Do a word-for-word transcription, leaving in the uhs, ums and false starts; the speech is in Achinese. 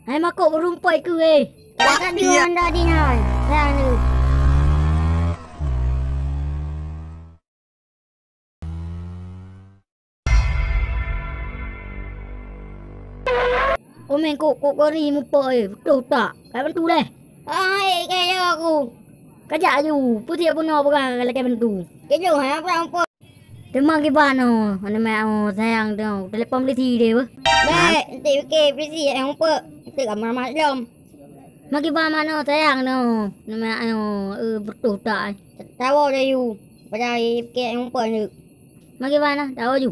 Hai makok beurumpai keu, eh. Takat di anda di nyan, sayang tu. Omeng kok, kok kori mupo, eh, beutôi tak? Kai bantu leh. Hai, kaya aku. Kajak aju, peutiek bunoe peugah lakée bantu. Kejong hai apa mupo. Teuma kiban oh, aneuk meu'ah oh, sayang tu, telepon polisi deh beuh. Bèk, enteuk pike polisi nyang umpet, enteuk ka meumat lom. Ma kiban manoe sayang tu, aneuk meu'ah oh, eh, beutôi tak. Tawoe laju, pada pike nyang umpet tu. Ma kiban ah, tawoe ju.